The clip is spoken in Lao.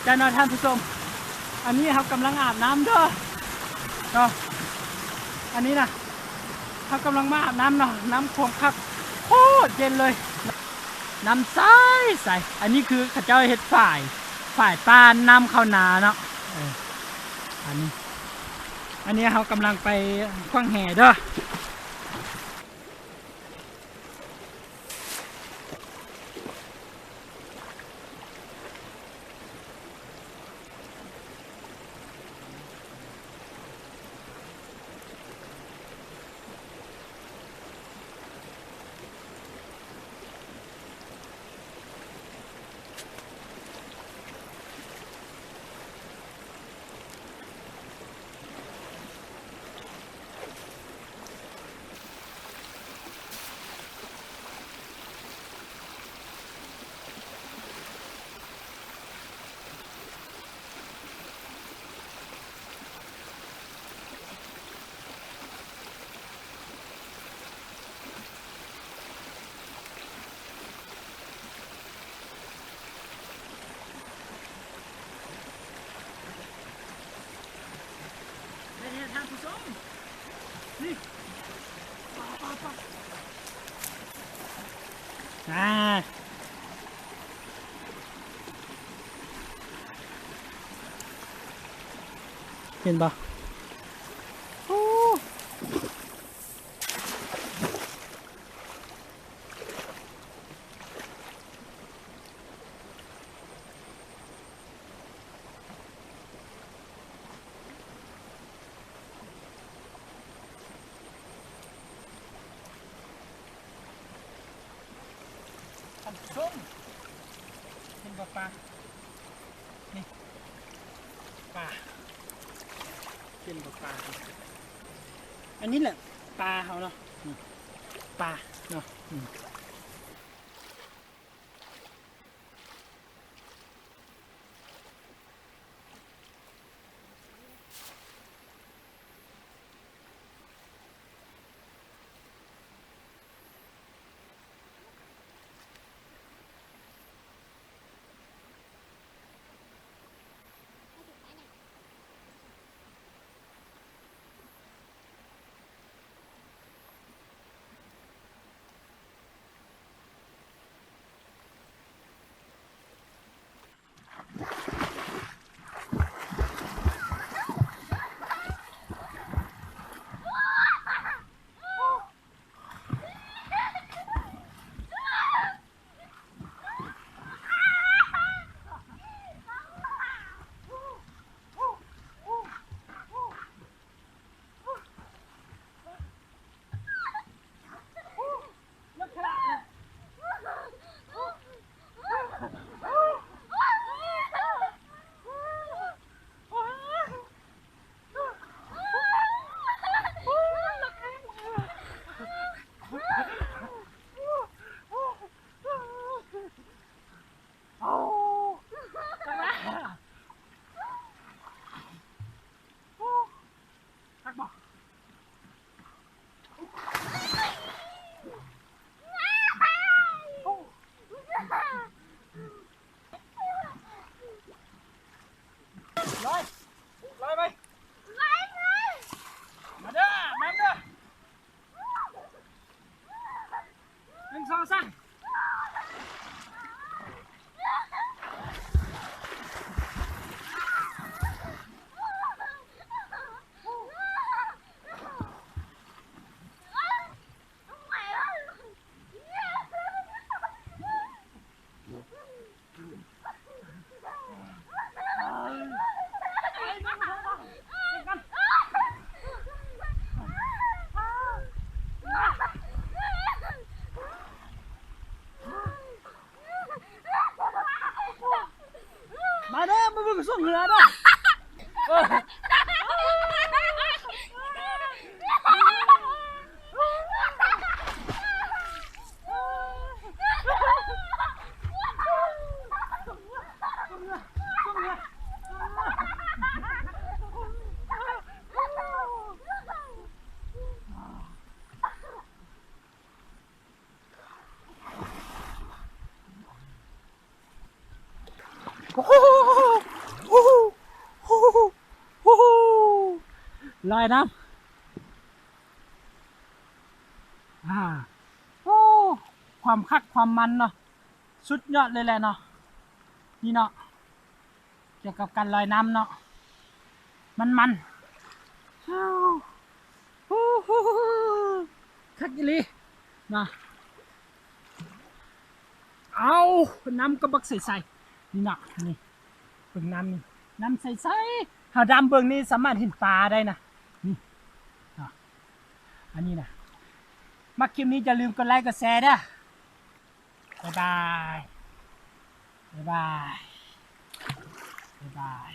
ເຈົ້າເນາະທ່ານຜູ້ຊົມ, ອັນນີ້ເຮົາກຳລັງອາບນ້ຳເດີເນາະ, ອັນນີ້ນະ ເຮົາກຳລັງມາອາບນ້ຳເນາະ, ນ້ຳຂອງຄັກ ໂຄດເຢັນເລີຍ, ນ້ຳໃສໆ. ອັນນີ້ຄືເຂົາເຈົ້າເຮັດຝາຍ ຝາຍປ້ານນ້ຳເຂົ້ານາເນາະ. ເອີ ອັນນີ້ ອັນນີ້ເຮົາກຳລັງໄປຂວ້າງແຫເດີ. ອາ ເຫັນບໍ່? ໂອ້ ທ່ານຜູ້ຊົມ ເຫັນບໍ່ປາ? ນີ້ ປາ ເຫັນບໍ່ປາ? ອັນນີ້ແຫຼະປາເຮົາເນາະ ນີ້ ປາເນາະ ນີ້. ເ ລອຍ ລອຍໄປ ມາເດີ ມາເດີ ໜຶ່ງ ສອງ ສາມ ມາເດີ ມາເບິ່ງຊ່ວງເຮືອເດີ. ໂອ້ໂຫ ໂອ້ໂຫ ໂອ້ໂຫ ລອຍນ້ຳ ອ່າ ໂອ້ ຄວາມຄັກຄວາມມັນເນາະ ສຸດຍອດເລີຍແຫຼະເນາະ ນີ້ເນາະ. ກ່ຽວກັບການລອຍນ້ຳເນາະ ມັນໆ ຄັກອີ່ຫຼີເນາະ. ເອົາ ນ້ຳກໍບັກໃສໆ ນີ້ເນາະ ນີ້ ເບິ່ງນ້ຳນີ້ ນ້ຳໃສໆ ເຮົາດຳເບິ່ງນີ້ສາມາດເຫັນປາໄດ້ນະ ນີ້ເນາະ. ອັນນີ້ນະ ມັກຄລິບນີ້ຢ່າລືມກົດໄລກົດແຊເດີ. ບາຍບາຍ ບາຍບາຍ ບາຍບາຍ.